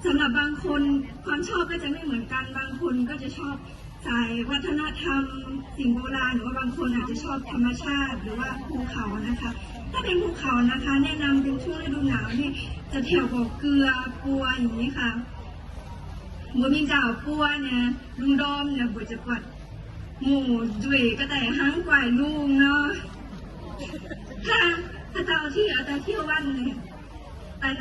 สำหรับบางคนความชอบก็จะไม่เหมือนกัน บางคนก็จะชอบสายวัฒนธรรมสิ่งโบราณ หรือว่าบางคนอาจจะชอบธรรมชาติหรือว่าภูเขานะคะ ถ้าเป็นภูเขานะคะ แนะนำเป็นช่วงฤดูหนาวนี่จะแถวบ่อเกลือ ปัวอย่างนี้ค่ะ Mbuo mingh nzauh buo naaic, lungh ndorm naaic mbuo ziouc buatc muc nzueic ga'daic hnangv guaix lungh nor. Haaix dauh tiuv, haaix dauh tiuv waanc naaic, daaih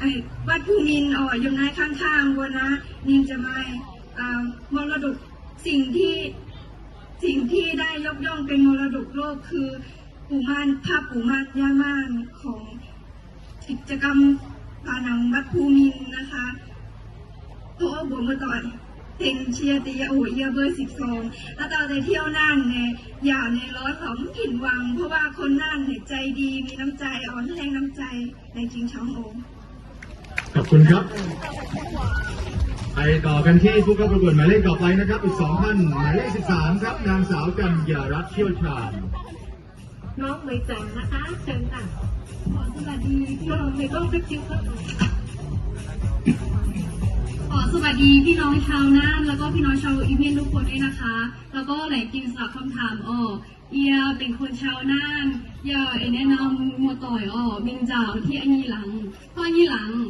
naaiv วัดภูมินทร์ orqc, yiem naaiv ข้างๆ wuov naaiv, ninh ziouc maaih มรดก สิ่งที่ สิ่งที่ได้ยกย่องเป็นมรดกโลกคือ ปู่ม่าน ผ้าปู่ม่านย่าม่านของกิจกรรมผาหนังวัดภูมินทร์นะคะ Tov mbuox muoz-doic tengx cie deix yie oc, yie เบอร์สิบสอง. Haaix dauh daaih tiuv naaiv naaic, yaac naaic lorz lorz mv pinx wangc, เพราะว่าคนน่านเนี่ยใจดี มีน้ำใจ อ่อนแอน้ำใจ ในจริงช้างโอ ขอบคุณครับ ไปต่อกันที่ผู้เข้าประกวดหมายเลขต่อไปนะครับ อีกสองท่าน หมายเลขสิบสามครับ นางสาวกัญญารัตน์เขี้ยวชาญ น้องเหมยแจ๋งนะคะ เชิญค่ะ ขอสวัสดีพี่น้อง ไม่ต้องไปคิวครับ ขอสวัสดีพี่น้องชาวน่าน แล้วก็พี่น้องชาวอีเมียนทุกคนด้วยนะคะ แล้วก็แหล่งกินสำหรับคำถามออก Yie benx คนชาวน่าน yie aengx แนะนำ muoz-doic orqc, mingh nzauh ที่ A'nyei Laangz. เพราะ A'nyei Laangz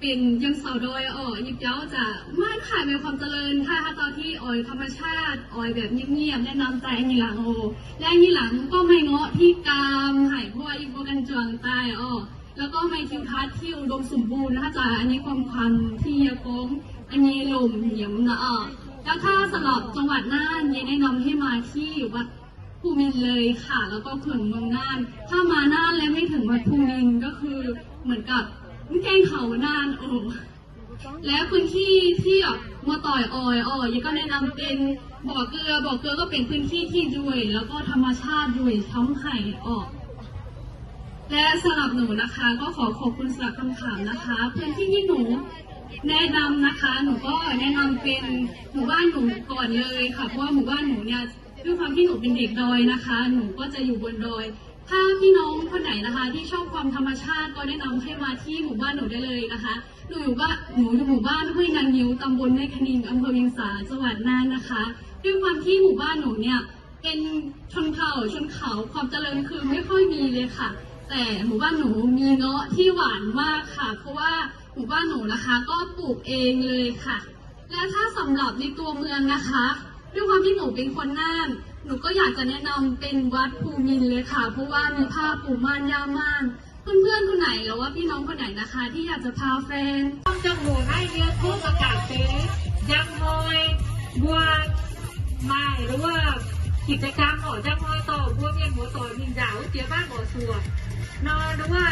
benx yiem saux ndoi orqc, yie biauv zaqc maiv haih maaih ความเจริญ ถ้า haaix dauh ที่ oix ธรรมชาติ oix แบบเงียบๆ แนะนำ daaih A'nyei Laangz oc. Laengz A'nyei Laangz gorngv maaih เงาะ ที่ ga'naaiv haic, เพราะว่า yie mbuo ganh juangc daaih orqc, แล้วก็ maaih ทิวทัศน์ ที่ อุดมสมบูรณ์ haaix dauh อันนี้ความความที่ yie gorngv อันนี้ lomc nyiemz นะ orqc. แล้วถ้า สำหรับ จังหวัดน่าน yie แนะนำให้มาที่ วัด ภูมินทร์เลยค่ะ แล้วก็เขื่อนเมืองน่าน ถ้ามาน่านแล้วไม่ถึงวัดภูมินทร์ก็คือเหมือนกับไม่แกล้งเขาน่าน โอ้ และพื้นที่ที่แบบ muoz-doic oix orqc, yie ก็แนะนำเป็นบ่อเกลือ บ่อเกลือก็เป็นพื้นที่ที่ nzueic แล้วก็ธรรมชาติ nzueic ช้ำ haic orqc. และสำหรับหนูนะคะ ก็ขอขอบคุณสำหรับคำถามนะคะ พื้นที่ที่หนูแนะนำนะคะ หนูก็แนะนำเป็นหมู่บ้านหนูก่อนเลยค่ะ เพราะว่าหมู่บ้านหนูเนี่ย ด้วยความที่หนูเป็นเด็กดอยนะคะ หนูก็จะอยู่บนดอย ถ้าพี่น้องคนไหนนะคะ ที่ชอบความธรรมชาติ ก็แนะนำให้มาที่หมู่บ้านหนูได้เลยนะคะ หนูอยู่บ้าน หนูอยู่หมู่บ้านห้วยนางงิ้ว ตำบลแม่คะนิง อำเภอเวียงสา จังหวัดน่านนะคะ ด้วยความที่หมู่บ้านหนูเนี่ย เป็นชนเผ่าชนเขา ความเจริญคือไม่ค่อยมีเลยค่ะ แต่หมู่บ้านหนูมีเงาะที่หวานมากค่ะ เพราะว่าหมู่บ้านหนูนะคะ ก็ปลูกเองเลยค่ะ และถ้าสำหรับในตัวเมืองนะคะ ด้วยความที่หนูเป็นคนน่าน หนูก็อยากจะแนะนำเป็นวัดภูมินทร์เลยค่ะ เพราะว่ามีผ้าปูม่านย่าม่าน เพื่อนๆคนไหนหรือว่าพี่น้องคนไหนนะคะ ที่อยากจะพาแฟน Trong mùa naaiv yie tov mangc gaax deix njang hnoi mbuo maaih หรือว่า กิจกรรม orqc, njang hnoi dorh mbuo mienh muoz-doic mingh nzauh jiex baeqv mborqc suoqc nor, หรือว่า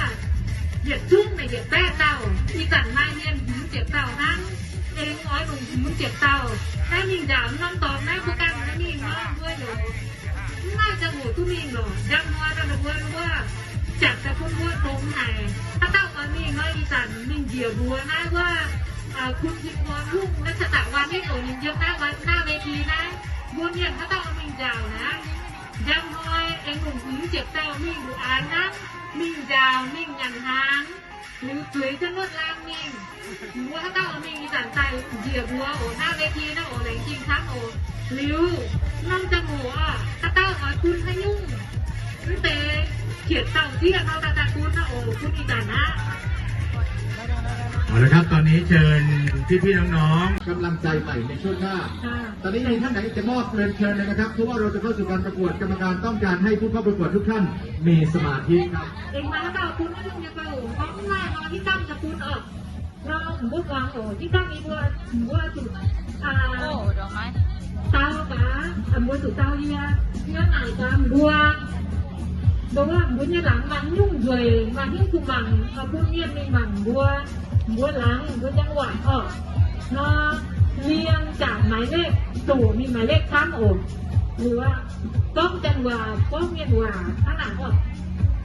yietc zungv naaic yietc baeqv dauh, ih zanc maaih mienh hmz ziepc dauh hnangv. Aengx oix longc hmz ziepc dauh naaiv mingh nzauh norm dorngx naaiv mbuo ganh mingh nor mbuo youz mv maaih ziangh hoc duqv mingh lorqc. Njang hnoi nor mbuo wuov, janc daaih bun mbuo dongz haic. Haaix dauh oix mingh nor, ih zanc mingh njiec mbuox naaiv wuov, คุณพิมพร ลุ่งรัชตะวานิช oc, ninh yiem naaiv หน้าเวที naaiv. Mbuo mienh haaix dauh mingh nzauh naaiv, njang hnoi aengx longc hmz ziepc dauh mingh nduqc aanx hnangv, mingh nzauh mingh nyanc hnaangx, liuz zueiz jienv nuotv laangh mingh. Mbuo haaix dauh mingh ih zanc daaih njiec mbuox oc, หน้าเวที naaiv oc, laengz zingh camv oc. Liuz norm ziangh hoc oc, haaix dauh oix bun haaix nyungc mv deix ziepc dauh zieqv nor, daaih daaih bun naaiv oc, bun ih zanc aqv. เอาละครับ ตอนนี้เชิญพี่ๆน้องๆกำลังใจใหม่ในช่วงหน้า ตอนนี้มีท่านไหนจะมอบ เรียนเชิญเลยนะครับ เพราะว่าเราจะเข้าสู่การประกวด กรรมการต้องการให้ผู้เข้าประกวดทุกท่านมีสมาธิครับ Aengx maaih haaix dauh bun haaix nyungc nyei fai oc, gorngv mv maaih nor, ih zanc daaih bun oc. Nor mbuo muangx oc, ih zanc mbuo, mbuo zuqc dau gaax, mbuo zuqc dau yie, yie naaic gaax mbuo, mbuo wuov mbuo nyei laangz maaih haaix nyungc nzueic, maaih haaix nyungc kuh mangc, bun mienh mingh mangc mbuo, mbuo laangz mbuo จังหวัด oc. Nor, เรียงจากหมายเลข doqc mingh หมายเลข camv oc. Liuz aqv, gorngv จังหวัด gorngv mienh waac hnangv naaic oc.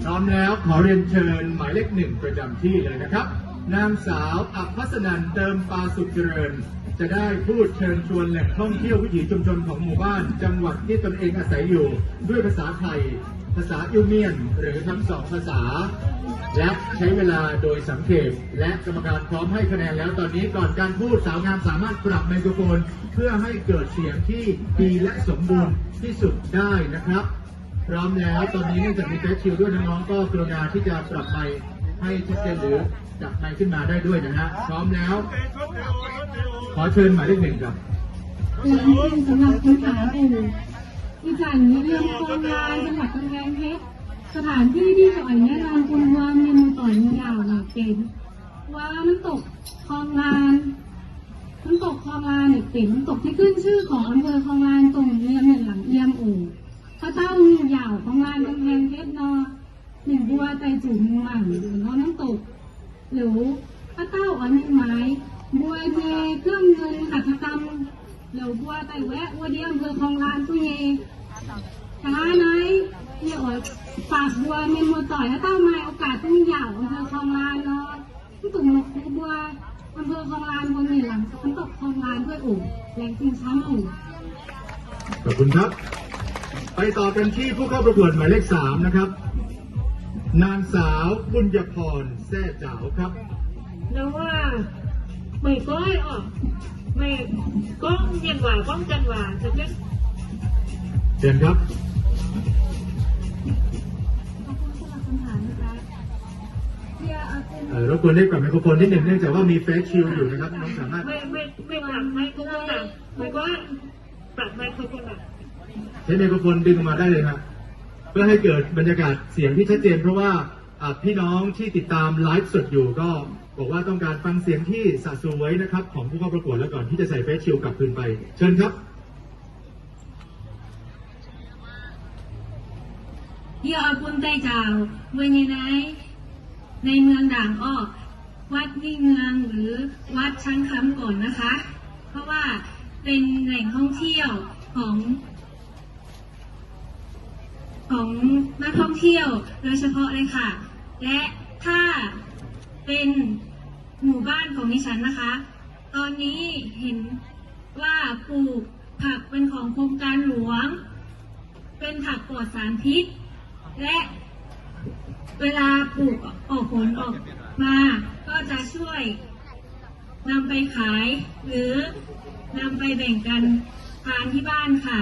พร้อมแล้วขอเรียนเชิญหมายเลขหนึ่งประจำที่เลยนะครับ นางสาวอภัสนันท์ เติมปาสุขเจริญ จะได้พูดเชิญชวนแหล่งท่องเที่ยววิถีชุมชนของหมู่บ้านจังหวัดที่ตนเองอาศัยอยู่ด้วยภาษาไทย ภาษาอิวเมียนหรือทั้งสองภาษา และใช้เวลาโดยสังเขป และกรรมการพร้อมให้คะแนนแล้ว ตอนนี้ก่อนการพูดสาวงามสามารถปรับไมโครโฟน เพื่อให้เกิดเสียงที่ดีและสมบูรณ์ที่สุดได้นะครับ พร้อมแล้ว ตอนนี้เนื่องจากมีแฟสชิลด้วย น้องๆก็กรุณาที่จะปรับไมค์ให้ชัดเจน หรือจับไมค์ขึ้นมาได้ด้วยนะฮะ พร้อมแล้ว ขอเชิญหมายเลขหนึ่งครับ สำหรับคำถามอื่น อีจั่น เยี่ยมคลองลาน จังหวัดกำแพงเพชร สถานที่ที่จะออยแนะนำคุณวัวเมียนมาต่อยมีอย่างเด่นว่าน้ำตกคลองลาน น้ำตกคลองลานเนี่ยเป็นน้ำตกที่ขึ้นชื่อของอำเภอคลองลาน ตรงเรียมเนี่ยหลังเยี่ยมอู่ พระเจ้ามีเหย่าของลานกำแพงเพชรเนาะ ninh mbuo daaih zuqc mangc nor น้ำตก liuz haaix dauh oix mingh maaiz mbuo nyei เครื่องเงินหัตถกรรม liuz mbuo daaih waeqv wuov ndiev อำเภอคลองลาน duqv nyei. Hnangv naaiv yie oix ฝาก mbuo mienh muoz-doic haaix dauh maaih โอกาส duqv mingh yaauc อำเภอคลองลาน nor, mv dungx la'kuqv mbuo อำเภอคลองลาน mbuo mingh laangz น้ำตกคลองลาน duqv oc. Laengz zingh camv oc. ขอบคุณครับ ไปต่อกันที่ผู้เข้าประกวดหมายเลขสามนะครับ นางสาวปุญญพร แซ่จ๋าวครับ Nor, meih goiv oc, meih gorngv mienh waac gorngv janx waac, เชิญครับ เอ่อ รบกวนได้ปรับไมโครโฟนนิดหนึ่ง เนื่องจากว่ามีเฟสชิลอยู่นะครับ น้องสามารถ ไม่ ไม่ ไม่ปรับไมโครโฟนนะ ไม่ก็ปรับไมโครโฟนนะ ใช้ไมโครโฟนดึงออกมาได้เลยครับ เพื่อให้เกิดบรรยากาศเสียงที่ชัดเจน เพราะว่า อ่ะ พี่น้องที่ติดตามไลฟ์สดอยู่ก็บอกว่าต้องการฟังเสียงที่สะสวยนะครับ ของผู้เข้าประกวด แล้วก่อนที่จะใส่เฟสชิลกลับคืนไป เชิญครับ Yie oix bun daaih njaaux mbuo nyei naaiv ในเมืองด่างอ้อ วัดมิ่งเมือง หรือ วัดช้างคำ ก่อนนะคะ เพราะว่าเป็นแหล่งท่องเที่ยวของ ของนักท่องเที่ยวโดยเฉพาะเลยค่ะ และถ้าเป็นหมู่บ้านของดิฉันนะคะ ตอนนี้เห็นว่าปลูกผักเป็นของโครงการหลวง เป็นผักปลอดสารพิษ และเวลาปลูกออกผลออกมา ก็จะช่วย นำไปขายหรือนำไปแบ่งกันทานที่บ้านค่ะ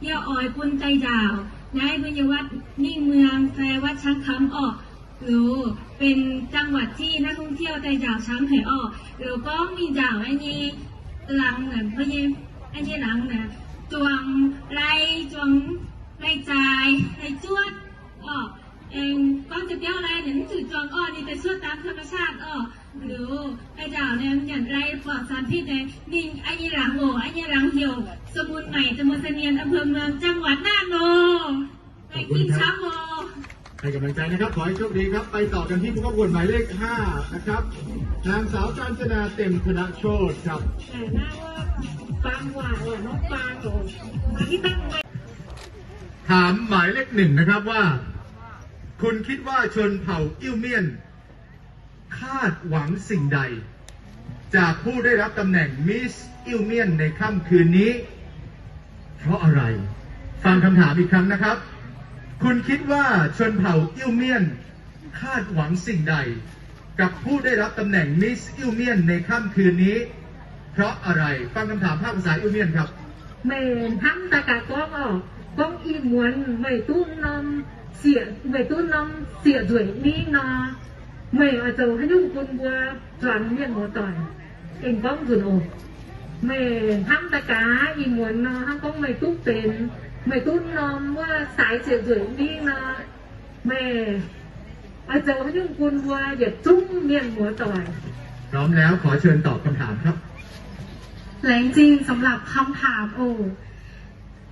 Yie oix bun daaih njaaux naaiv mbuo nyei วัดมิ่งเมือง fai วัดช้างคำ orqc, liuz benx จังหวัดที่นักท่องเที่ยว daaih njaaux camv haic orqc. Liuz gorngv mingh njaaux an nyei laangz naaic, an nyei laangz naaic, zuangx lai, zuangx lai zaaix, lai zuotv orqc. Aengx gorngv za'biauv lai naaic mv zuqc zuangx orqc, ninh daaih cuotv ตามธรรมชาติ orqc. Liuz daaih njaaux naaic nyanc lai ปลอดสารพิษ naaic, ninh an nyei laangz oc, an nyei laangz heuc สมุนใหม่ ตำบลเสนียน อำเภอเมือง จังหวัดน่าน oc. Laengz zingh camv oc. ให้กำลังใจนะครับ ขอให้โชคดีครับ ไปต่อกันที่ผู้เข้าประกวดหมายเลขห้านะครับ นางสาวกาญจนา เต็มธนโชติครับ ถามหมายเลขหนึ่งนะครับว่า คุณคิดว่าชนเผ่าอิ้วเมี่ยน คาดหวังสิ่งใด จากผู้ได้รับตำแหน่งมิสอิ้วเมี่ยนในค่ำคืนนี้ เพราะอะไร ฟังคำถามอีกครั้งนะครับ คุณคิดว่าชนเผ่าอิ้วเมี่ยน คาดหวังสิ่งใด กับผู้ได้รับตำแหน่งมิสอิ้วเมี่ยนในค่ำคืนนี้ เพราะอะไร ฟังคำถามภาคภาษาอิ้วเมี่ยนครับ Meih hnamv daaih gaax gorngv oc, gorngv ih muonz meih duqv norm, meih duqv norm siec nzueic mingh nor, meih oix zoux haaix nyungc bun mbuo zuangx mienh muoz-doic? Aengx gorngv nzunc oc. Meih hnamv daaih gaax ih muonz nor, hnangv gorngv meih duqv benx, meih duqv norm wuov saaix siec nzueic mingh nor, meih oix zoux haaix nyungc bun mbuo yietc zungv mienh muoz-doic? พร้อมแล้ว ขอเชิญตอบคำถามครับ Laengz zingh สำหรับคำถาม oc.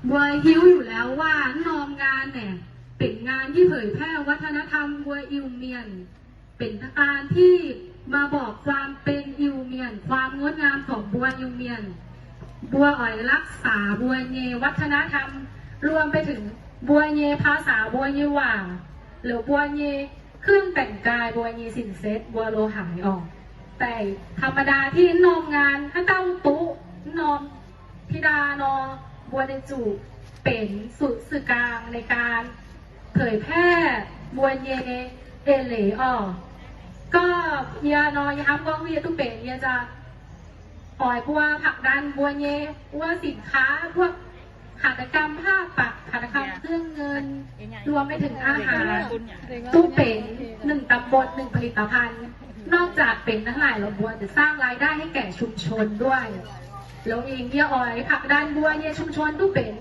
Mbuo hiuv อยู่แล้ว ว่า norm งาน naaic benx งาน ที่เผยแพร่วัฒนธรรม mbuo Iu-Mienh, benx งาน ที่มาบอกความเป็น Iu-Mienh, ความงดงามของ mbuo Iu-Mienh. Mbuo oix รักษา mbuo nyei วัฒนธรรม, รวมไปถึง mbuo nyei ภาษา, mbuo nyei waac, liuz mbuo nyei เครื่องแต่งกาย, mbuo nyei sin-setv, mbuo lo haaix orqc. Daaih ธรรมดา ที่ norm งาน haaix dauh duqv norm พิดา nor, mbuo daaih zuqc benx ศูนย์กลาง ในการเผยแพร่ mbuo nyei eix leiz orqc. Gorngv yie nor, yie hnamv gorngv yie duqv benx, yie za'oix mbuo ผลักดัน mbuo nyei wuov สินค้า พวกหัตถกรรมผ้าปัก หัตถกรรมเครื่องเงิน รวมไปถึงอาหาร duqv benx หนึ่งตำบล หนึ่งผลิตภัณฑ์. นอกจาก benx ทั้งหลายแล้ว mbuo จะสร้างรายได้ให้แก่ชุมชนด้วย แล้วเอง yie oix ผลักดัน mbuo nyei ชุมชน duqv benx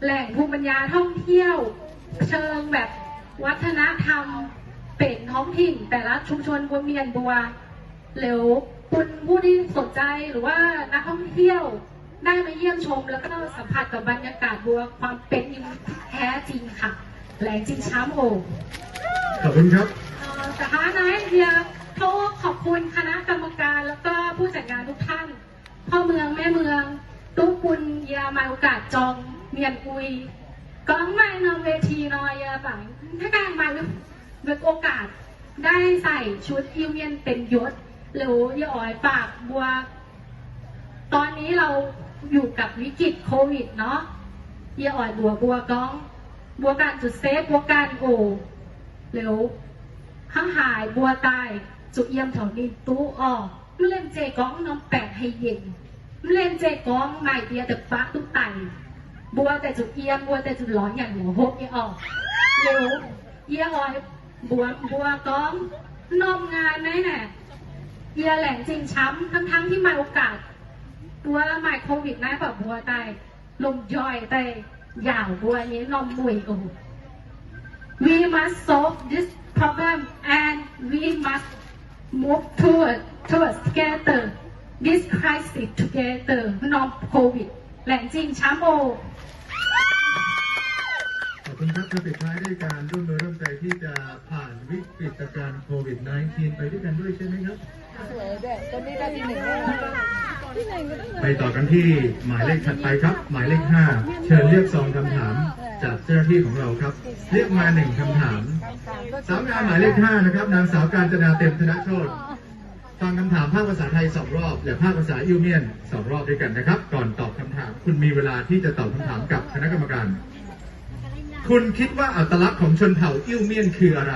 แหล่งภูมิปัญญาท่องเที่ยวเชิงแบบวัฒนธรรม benx ท้องถิ่นแต่ละชุมชน mbuo mienh mbuo, liuz bun ผู้ที่สนใจ หรือว่านักท่องเที่ยว ได้มาเยี่ยมชม แล้วก็สัมผัสกับบรรยากาศ mbuo ความเป็นอยู่แท้จริงค่ะ แหลงจริงช้ำโอ่ง ขอบคุณครับ เอ่อ สุดท้ายนี้ yie ต้องขอบคุณคณะกรรมการ แล้วก็ผู้จัดงานทุกท่าน พ่อเมืองแม่เมือง duqv bun yie maaih โอกาส jangx mienh uix. Gorngv maaih norm เวที nor, yie bangc ถ้า gengh maaih โอกาส ได้ใส่ชุด Iu-Mienh เต็มยศ liuz yie oix ฝาก mbuo ตอนนี้เราอยู่กับวิกฤตโควิด เนาะ, yie oix mbuox mbuo gorngv, mbuo ganh zuqc safe mbuo ganh oc. Liuz hnangv haaix mbuo daaih zuqc yiem taux ninh duqv orqc. Mv lemh zeiz gorngv norm baengc haih yienc, mv lemh zeiz gorngv maaih diex deix baqv duqv daic, mbuo daaih zuqc yiem, mbuo daaih zuqc lorz nyanc lorz hopv nyei orqc. Liuz yie oix mbuox mbuo gorngv, norm งาน naaiv naaic, yie laengz zingh camv, ทั้งๆ ที่ maaih โอกาส mbuo maaih โควิด naaiv, mv baac mbuo daaih lomh nzoih daaih njaaux mbuo nyei norm mueic oc. We must solve this problem and we must move toward, towards together this crisis together. Norm โควิด laengz zingh camv oc. ขอบคุณครับ เราปิดท้ายด้วยการร่วมมือร่วมใจที่จะผ่านวิกฤตการณ์โควิดสิบเก้า ไปด้วยกันด้วยใช่ไหมครับ ไปต่อกันที่หมายเลขถัดไปครับ หมายเลขห้า เชิญเลือกซองคำถามจากเจ้าหน้าที่ของเราครับ เลือกมาหนึ่งคำถาม สาวงามหมายเลขห้านะครับ นางสาวกาญจนา เต็มธนโชติ ฟังคำถามภาคภาษาไทยสองรอบ และภาคภาษาอิ้วเมียนสองรอบด้วยกันนะครับ ก่อนตอบคำถาม คุณมีเวลาที่จะตอบคำถามกับคณะกรรมการ คุณคิดว่าอัตลักษณ์ของชนเผ่าอิ้วเมียนคืออะไร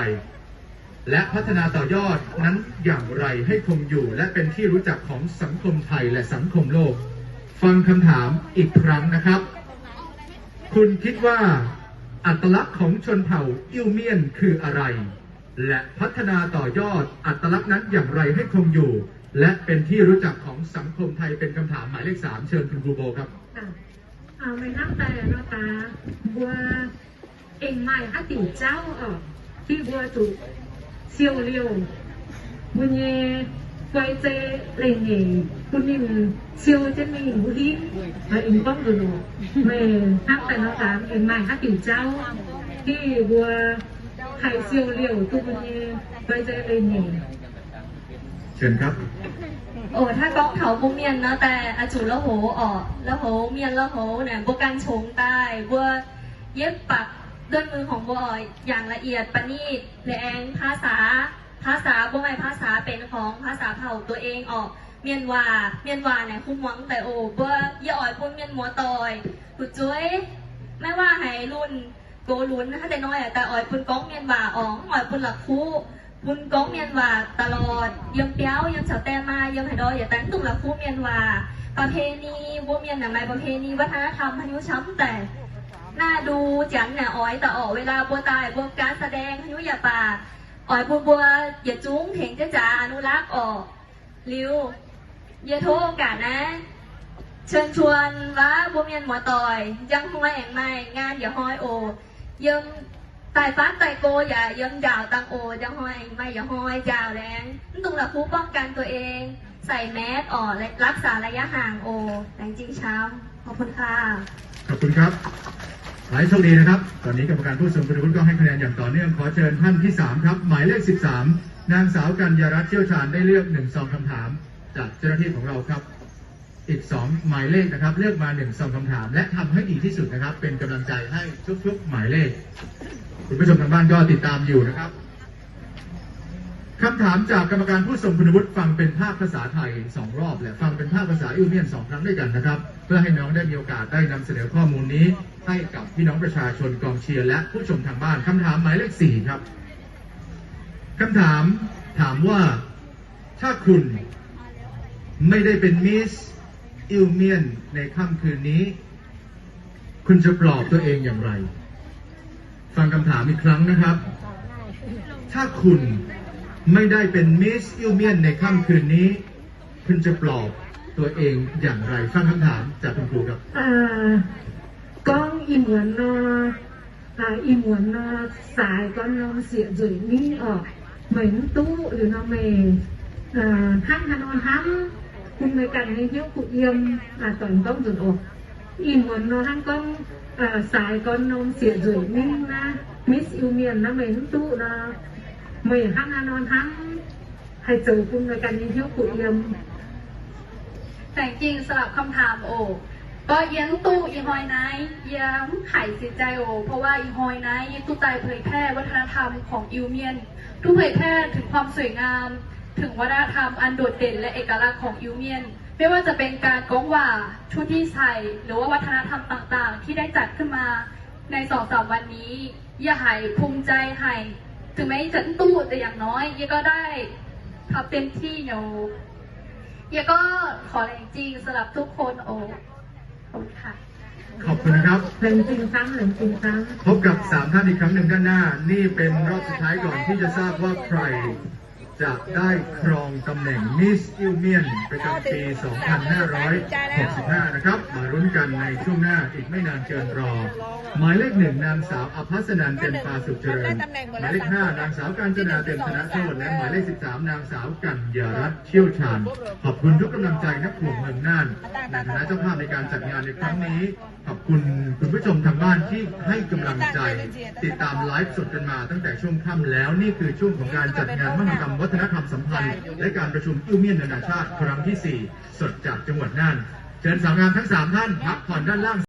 และพัฒนาต่อยอดนั้นอย่างไรให้คงอยู่ และเป็นที่รู้จักของสังคมไทยและสังคมโลก ฟังคำถามอีกครั้งนะครับ คุณคิดว่าอัตลักษณ์ของชนเผ่าอิ้วเมียนคืออะไร และพัฒนาต่อยอดอัตลักษณ์นั้นอย่างไรให้คงอยู่ และเป็นที่รู้จักของสังคมไทย เป็นคำถามหมายเลขสาม เชิญคุณครูโบครับ Aa, maiv hnangv daaih nor daaih, mbuo aengx maaih haaix diuc jauv oc, diuh mbuo zuqc siou liouh mbuo nyei guai zei leiz-nyeic, bun ninh siou jienv mingh mbuo hingv, aengx gorngv nzunc oc. Meih hnangv daaih nor daaih aengx maaih haaix diuc jauv, diuh mbuo haih siou liouh duqv mbuo nyei guai zei leiz-nyeic? Oc, hnangv gorngv taux mbuo mienh nor daaih, oix zuqc la'houx oc, la'houx mienh la'houx naaic mbuo ganh congx daaih, mbuo yietv baqc duqv mui horngc mbuo oc, yangh ละเอียดประณีต liuz aengx ภาษา, ภาษา mbuo maaih ภาษา benx horngx ภาษาเผ่าตัวเอง oc. Mienh waac, mienh waac naaic kuv muangx daaih oc. Mbuo, yie oix bun mienh muoz-doic fu'jueiv, maiv waac haaix lunc, gox lunx, hnangv deix nor yaac daaih oix bun gorngv mienh waac oc, mv oix bun la'kuqv, bun gorngv mienh waac ตลอด, yiem biauv, yiem caux die maa, yiem haaix ndau yaac daaih mv dungx la'kuqv mienh waac. ประเพณี, mbuo mienh naaic maaih ประเพณี วัฒนธรรม haaix nyungc camv daaih, naaiv ndu janx naaic oix daaih oc, เวลา mbuo daaih mbuo การแสดง haaix nyungc yaac baac, oix bun mbuo yietc zungv tengx jienv jaax อนุรักษ์ oc. Liuz, yie tov โอกาส naaiv เชิญชวน waac, mbuo mienh muoz-doic njang hnoi aengx maaih งาน yietc hnoi oc. Yiem daaih fatv daaih go yaac yiem njaaux dangh oc, njang hnoi aengx maaih yietc hnoi njaaux laengz, mv dungx la'kuqv ป้องกันตัวเอง, ใส่ mask ออก และ รักษาระยะห่าง oc. Laengz zingh camv. ขอบคุณค่ะ ขอบคุณครับ ขอให้โชคดีนะครับ ตอนนี้กรรมการผู้ทรงคุณวุฒิก็ให้คะแนนอย่างต่อเนื่อง ขอเชิญท่านที่สามครับ หมายเลขสิบสาม นางสาวกัญญารัตน์ เชี่ยวชาญ ได้เลือกหนึ่งซองคำถามจากเจ้าหน้าที่ของเราครับ อีกสองหมายเลขนะครับ เลือกมาหนึ่งซองคำถาม และทำให้ดีที่สุดนะครับ เป็นกำลังใจให้ทุกๆหมายเลข คุณผู้ชมทางบ้านก็ติดตามอยู่นะครับ คำถามจากกรรมการผู้ทรงคุณวุฒิ ฟังเป็นภาคภาษาไทยสองรอบ และฟังเป็นภาคภาษาอิ้วเมียนสองครั้งด้วยกันนะครับ เพื่อให้น้องได้มีโอกาสได้นำเสนอข้อมูลนี้ ให้กับพี่น้องประชาชน กองเชียร์ และผู้ชมทางบ้าน คำถามหมายเลขสี่ครับ คำถามถามว่า ถ้าคุณไม่ได้เป็นมิสอิวเมียนในค่ำคืนนี้ คุณจะปลอบตัวเองอย่างไร ฟังคำถามอีกครั้งนะครับ ถ้าคุณไม่ได้เป็นมิสอิวเมียนในค่ำคืนนี้ คุณจะปลอบตัวเองอย่างไร ฟังคำถามจากคุณครูครับ Gorngv ih muonz nor, ih muonz nor, saaix gorn norm sieqv nzueic mingh orqc, meih mv duqv liuz nor meih hnangv haaix nor hnamv bun meih ganh nyei hnyouv kuh yiem, doic gorngv nzunc oc. Ih muonz nor hnangv gorngv saaix gorn norm sieqv nzueic mingh naaiv, Miss Iu Mienh naaiv meih mv duqv nor, meih hnangv haaix nor hnamv haih zoux bun meih ganh nyei hnyouv kuh yiem. แต่จริงสำหรับคำถามโอ ก็เยียงตู้อีหอยไนท์ เยียงไข่เสียใจโอ เพราะว่าอีหอยไนท์ ตู้ใต้เผยแพร่วัฒนธรรมของอิวเมียน ตู้เผยแพร่ถึงความสวยงาม ถึงวัฒนธรรมอันโดดเด่นและเอกลักษณ์ของอิวเมียน ไม่ว่าจะเป็นการก้องหว่าชุดที่ใส่ หรือว่าวัฒนธรรมต่างๆ ที่ได้จัดขึ้นมาในสองสามวันนี้ เยียะหายภูมิใจหาย ถึงแม้จะตู้แต่อย่างน้อย เยียะก็ได้ทำเต็มที่อยู่ เยียะก็ขอแรงจริงสำหรับทุกคนโอ ขอบคุณค่ะ ขอบคุณนะครับ แรงจริงซ้ำ แรงจริงซ้ำ พบกับสามท่านอีกครั้งหนึ่งด้านหน้า นี่เป็นรอบสุดท้ายก่อนที่จะทราบว่าใครจะได้ครองตำแหน่งมิสอิวเมียนประจำปี สองพันห้าร้อยหกสิบห้า นะครับ มาลุ้นกันในช่วงหน้าอีกไม่นานเกินรอ หมายเลขหนึ่ง นางสาวอภัสนันท์ เต็มปาสุขเจริญ หมายเลขห้า นางสาวกาญจนา เต็มธนโชติ และหมายเลขสิบสาม นางสาวกัญญารัตน์ เชี่ยวชาญ ขอบคุณทุกกำลังใจนักข่าวเมืองน่าน ในฐานะเจ้าภาพในการจัดงานในครั้งนี้ ขอบคุณคุณผู้ชมทางบ้านที่ให้กำลังใจ ติดตามไลฟ์สดกันมาตั้งแต่ช่วงค่ำแล้ว นี่คือช่วงของการจัดงานมหกรรมวัฒนธรรมสัมพันธ์ และการประชุมอิวเมียนนานาชาติครั้งที่สี่ สดจากจังหวัดน่าน เชิญสาวงามทั้งสามท่านพักผ่อนด้านล่าง